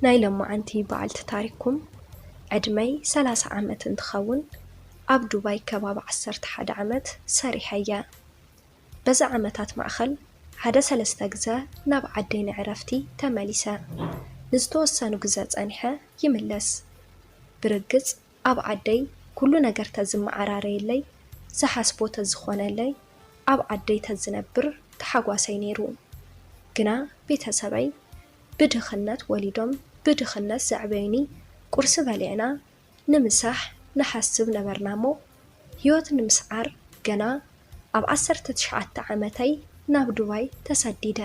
ናይ ሎማዓንቲ በዓልቲ ታሪኽኩም፣ ዕድመይ ሰላሳ ዓመት እንትኸውን፣ ኣብ ዱባይ ከባቢ ዓሰርተ ሓደ ዓመት ሰሪሐ እየ። በዚ ዓመታት ማእኸል ሓደ ሰለስተ ግዘ ናብ ዓደይ ንዕረፍቲ ተመሊሰ። ንዝተወሰኑ ግዘ ፀኒሐ ይምለስ። ብርግፅ ኣብ ዓደይ ኩሉ ነገር ተዝመዓራረየለይ፣ ዝሓስቦ ተዝኾነለይ፣ ኣብ ዓደይ ተዝነብር ተሓጓሰይ ነይሩ። ግና ቤተሰበይ ብድኽነት ወሊዶም ብድኽነት ዘዕበዩኒ፣ ቁርሲ በሊዕና ንምሳሕ ንሓስብ ነበርና እሞ፣ ህይወት ንምስዓር ገና ኣብ ዓሰርተ ትሽዓተ ዓመተይ ናብ ዱባይ ተሰዲደ።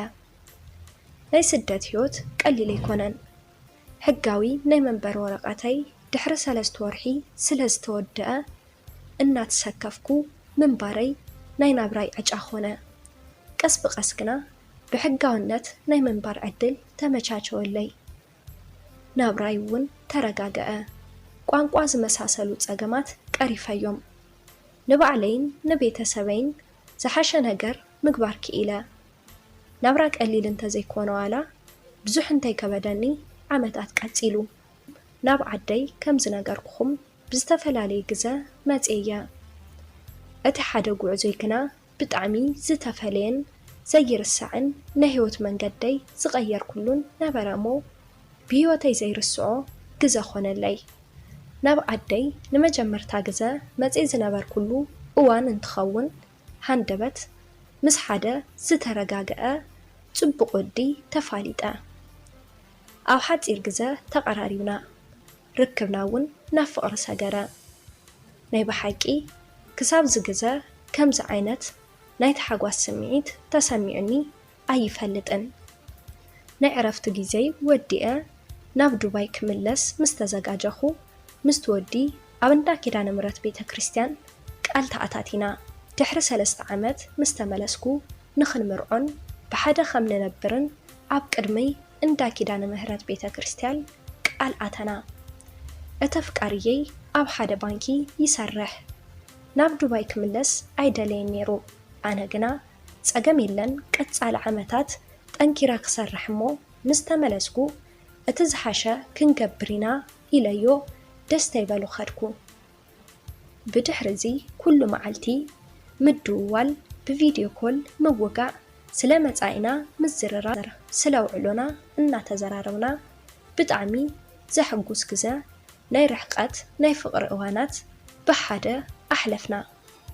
ናይ ስደት ህይወት ቀሊል ኣይኮነን። ሕጋዊ ናይ መንበሪ ወረቐተይ ድሕሪ ሰለስተ ወርሒ ስለ ዝተወደኣ፣ እናተሰከፍኩ ምንባረይ ናይ ናብራይ ዕጫ ኾነ። ቀስ ብቐስ ግና ብሕጋውነት ናይ ምንባር ዕድል ተመቻቸወለይ። ናብራይ እውን ተረጋገአ። ቋንቋ ዝመሳሰሉ ጸገማት ቀሪፈዮም። ንባዕለይን ንቤተሰበይን ዝሓሸ ነገር ምግባር ክኢለ። ናብራ ቀሊል እንተዘይኮነ ዋላ ብዙሕ እንተይከበደኒ ዓመታት ቀጺሉ። ናብ ዓደይ ከም ዝነገርኩኹም ብዝተፈላለየ ግዘ መጽየ እየ። እቲ ሓደ ጉዕዞይ ግና ብጣዕሚ ዝተፈለየን ዘይርሳዕን ናይ ህይወት መንገደይ ዝቐየርኩሉን ነበረ እሞ ብህይወተይ ዘይርስዖ ግዘ ኾነለይ። ናብ ዓደይ ንመጀመርታ ግዘ መጽየ ዝነበርኩሉ እዋን እንትኸውን ሃንደበት ምስ ሓደ ዝተረጋገአ ጽቡቕ ወዲ ተፋሊጠ። ኣብ ሓጺር ግዘ ተቐራሪብና፣ ርክብና እውን ናብ ፍቕሪ ሰገረ። ናይ ብሓቂ ክሳብዚ ግዘ ከምዚ ዓይነት ናይ ተሓጓስ ስምዒት ተሰሚዑኒ ኣይፈልጥን። ናይ ዕረፍቲ ግዜይ ወዲኤ ናብ ዱባይ ክምለስ ምስ ተዘጋጀኹ፣ ምስቲ ወዲ ኣብ እንዳ ኪዳነ ምሕረት ቤተ ክርስቲያን ቃል ተኣታቲና። ድሕሪ ሰለስተ ዓመት ምስ ተመለስኩ ንኽንምርዖን ብሓደ ከም ንነብርን ኣብ ቅድሚ እንዳ ኪዳነ ምሕረት ቤተ ክርስቲያን ቃል ኣተና። እቲ ኣፍቃሪየይ ኣብ ሓደ ባንኪ ይሰርሕ። ናብ ዱባይ ክምለስ ኣይደለየን ነይሩ። ኣነ ግና ጸገም የለን፣ ቀጻሊ ዓመታት ጠንኪረ ክሰርሕ እሞ ምስ ተመለስኩ እቲ ዝሓሸ ክንገብር ኢና ኢለዮ ደስተይ በሉ ከድኩ። ብድሕሪ እዚ ኩሉ መዓልቲ ምድውዋል፣ ብቪድዮ ኮል ምውጋዕ፣ ስለ መጻኢና ምዝርራብ፣ ስለ ውዕሎና እናተዘራረብና ብጣዕሚ ዘሕጉስ ግዘ ናይ ርሕቀት ናይ ፍቕሪ እዋናት ብሓደ ኣሕለፍና።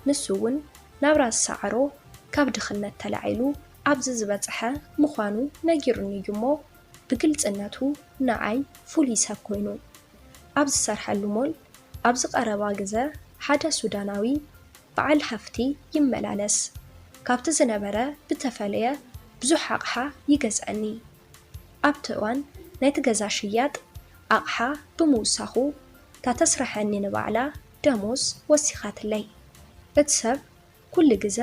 ንሱ እውን ናብራ ዝሰዓሮ ካብ ድኽነት ተላዒሉ ኣብዚ ዝበጽሐ ምዃኑ ነጊሩኒ እዩ እሞ ብግልጽነቱ ንዓይ ፍሉይ ሰብ ኮይኑ። ኣብ ዝሰርሐሉ ሞል ኣብዚ ቀረባ ግዘ ሓደ ሱዳናዊ በዓል ሃፍቲ ይመላለስ። ካብቲ ዝነበረ ብተፈለየ ብዙሕ ኣቕሓ ይገዝኣኒ። ኣብቲ እዋን ናይቲ ገዛ ሽያጥ ኣቕሓ ብምውሳኹ እታ ተስርሐኒ ንባዕላ ደሞዝ ወሲኻትለይ። እቲ ሰብ ኩሉ ግዘ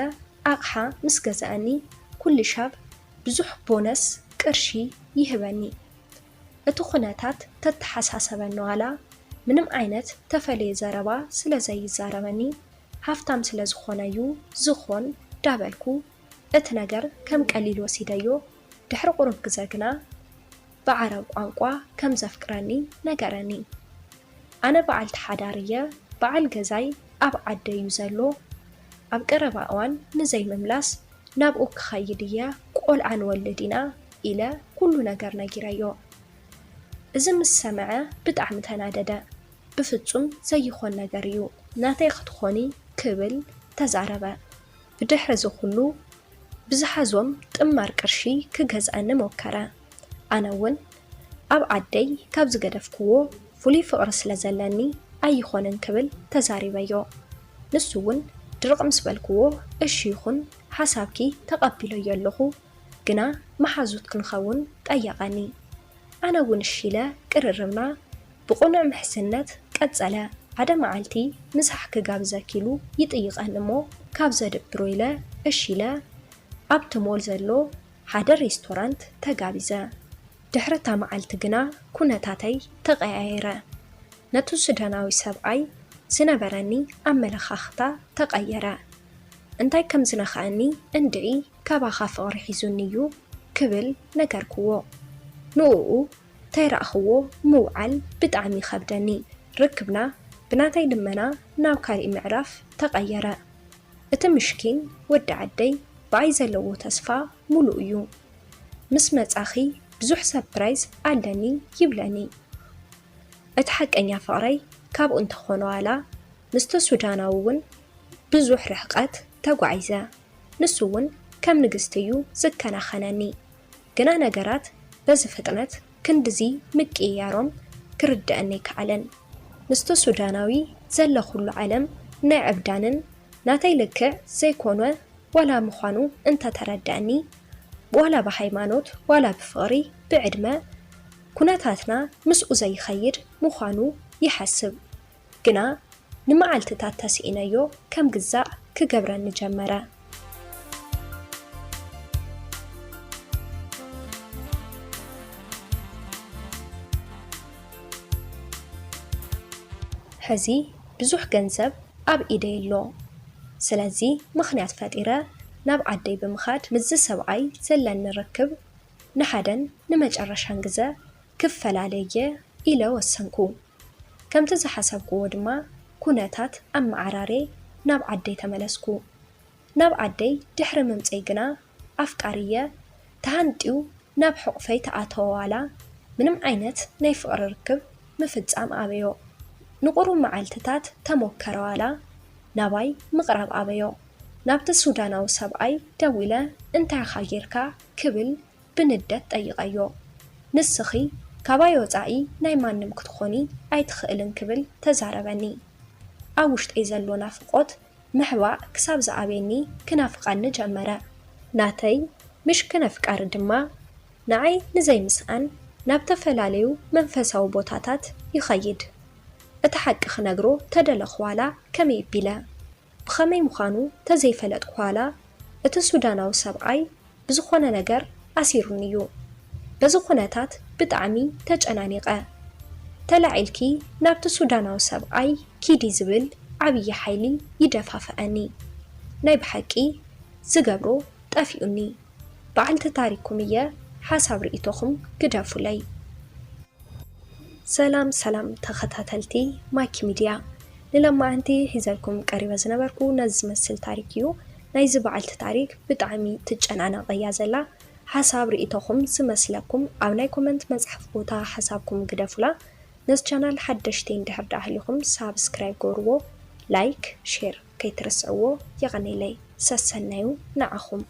ኣቕሓ ምስ ገዝኣኒ ኩሉ ሻብ ብዙሕ ቦነስ ቅርሺ ይህበኒ። እቲ ኩነታት ተተሓሳሰበኒ ዋላ ምንም ዓይነት ተፈለየ ዘረባ ስለ ዘይዛረበኒ ሃፍታም ስለ ዝኾነዩ ዝኾን ዳበልኩ እቲ ነገር ከም ቀሊል ወሲደዮ። ድሕሪ ቁሩብ ግዘ ግና ብዓረብ ቋንቋ ከም ዘፍቅረኒ ነገረኒ። ኣነ በዓልቲ ሓዳር እየ፣ በዓል ገዛይ ኣብ ዓደዩ ዘሎ፣ ኣብ ቀረባ እዋን ንዘይምምላስ ናብኡ ክኸይድ እየ፣ ቆልዓ ንወልድ ኢና ኢለ ኩሉ ነገር ነጊረዮ። እዚ ምስ ሰምዐ ብጣዕሚ ተናደደ። ብፍጹም ዘይኾን ነገር እዩ፣ ናተይ ክትኾኒ ክብል ተዛረበ። ብድሕሪ እዚ ኩሉ ብዝሓዞም ጥማር ቅርሺ ክገዝኣኒ ሞከረ። ኣነ እውን ኣብ ዓደይ ካብ ዝገደፍክዎ ፍሉይ ፍቕሪ ስለ ዘለኒ ኣይኾንን ክብል ተዛሪበዮ። ንሱ እውን ድርቕ ምስ በልክዎ እሺ ይኹን ሓሳብኪ ተቐቢለዮ ኣለኹ፣ ግና መሓዙት ክንኸውን ጠየቐኒ። ኣነ እውን እሺ ኢለ ቅርርብና ብቕኑዕ ምሕዝነት ቀጸለ። ሓደ መዓልቲ ምሳሕ ክጋብዘኪ ኢሉ ይጥይቐኒ እሞ ካብ ዘድብሮ ኢለ እሺ ኢለ ኣብቲ ሞል ዘሎ ሓደ ሬስቶራንት ተጋቢዘ። ድሕሪ እታ መዓልቲ ግና ኩነታተይ ተቐያየረ። ነቲ ሱዳናዊ ሰብኣይ ዝነበረኒ ኣመለኻኽታ ተቐየረ። እንታይ ከም ዝነኽኣኒ እንድዒ ካባኻ ፍቕሪ ሒዙኒ እዩ ክብል ነገርክዎ። ንእኡ ከይረኣኽዎ ምውዓል ብጣዕሚ ይኸብደኒ። ርክብና ብናተይ ልመና ናብ ካሊእ ምዕራፍ ተቐየረ። እቲ ምሽኪን ወዲ ዓደይ ብኣይ ዘለዎ ተስፋ ሙሉእ እዩ። ምስ መጻኺ ብዙሕ ሰርፕራይዝ ኣለኒ ይብለኒ። እቲ ሓቀኛ ፍቕረይ ካብኡ እንተኾነ ዋላ ምስቲ ሱዳናዊ እውን ብዙሕ ርሕቀት ተጓዒዘ። ንሱ እውን ከም ንግስቲ እዩ ዝከናኸነኒ። ግና ነገራት በዚ ፍጥነት ክንድዚ ምቅይያሮም ክርድአኒ ኣይከኣለን። ምስቲ ሱዳናዊ ዘለኹሉ ዓለም ናይ ዕብዳንን ናተይ ልክዕ ዘይኮነ ዋላ ምዃኑ እንተተረድአኒ፣ ዋላ ብሃይማኖት ዋላ ብፍቕሪ ብዕድመ ኩነታትና ምስኡ ዘይኸይድ ምዃኑ ይሓስብ። ግና ንመዓልትታት ተስኢነዮ ከም ግዛእ ክገብረኒ ጀመረ። ሕዚ ብዙሕ ገንዘብ ኣብ ኢደይ ኣሎ። ስለዚ ምኽንያት ፈጢረ ናብ ዓደይ ብምኻድ ምስዚ ሰብኣይ ዘለኒ ርክብ ንሓደን ንመጨረሻን ግዘ ክፈላለየ ኢለ ወሰንኩ። ከምቲ ዝሓሰብክዎ ድማ ኩነታት ኣመዓራርየ ናብ ዓደይ ተመለስኩ። ናብ ዓደይ ድሕሪ ምምፀይ ግና ኣፍቃርየ ተሃንጥዩ ናብ ሕቑፈይ ተኣተወ ዋላ ምንም ዓይነት ናይ ፍቕሪ ርክብ ምፍፃም ኣበዮ። ንቑሩብ መዓልትታት ተሞከረ ዋላ ናባይ ምቕራብ ኣበዮ። ናብቲ ሱዳናዊ ሰብኣይ ደዊለ እንታይ ኢኻ ጌርካ ክብል ብንደት ጠይቐዮ። ንስኺ ካባይ ወጻኢ ናይ ማንም ክትኾኒ ኣይትኽእልን ክብል ተዛረበኒ። ኣብ ውሽጠይ ዘሎ ናፍቖት ምሕባእ ክሳብ ዝኣብየኒ ክናፍቐኒ ጀመረ። ናተይ ምሽክን ኣፍቃሪ ድማ ንዓይ ንዘይምስኣን ናብ ተፈላለዩ መንፈሳዊ ቦታታት ይኸይድ። እቲ ሓቂ ክነግሮ ተደለኹ ዋላ ከመይ ቢለ ብኸመይ ምዃኑ ተዘይፈለጥኩ ዋላ እቲ ሱዳናዊ ሰብኣይ ብዝኾነ ነገር ኣሲሩኒ እዩ። በዚ ኩነታት ብጣዕሚ ተጨናኒቐ። ተላዒልኪ ናብቲ ሱዳናዊ ሰብኣይ ኪዲ ዝብል ዓብዪ ሓይሊ ይደፋፍኣኒ። ናይ ብሓቂ ዝገብሮ ጠፊኡኒ። በዓልቲ ታሪክኩም እየ፣ ሓሳብ ርእይቶኹም ግደፉለይ። ሰላም ሰላም ተኸታተልቲ ማኪ ሚድያ፣ ንለማዓንቲ ሒዘልኩም ቀሪበ ዝነበርኩ ነዚ ዝመስል ታሪክ እዩ። ናይዚ በዓልቲ ታሪክ ብጣዕሚ ትጨናነቕ እያ ዘላ። ሓሳብ ርእይቶኹም ዝመስለኩም ኣብ ናይ ኮመንት መፅሓፍ ቦታ ሓሳብኩም ግደፉላ። ነዚ ቻናል ሓደሽቲ እንድሕር ደኣ ህሊኹም ሳብስክራይብ ገርዎ፣ ላይክ፣ ሼር ከይትርስዕዎ። የቐኔለይ። ሰሰናዩ ንዓኹም።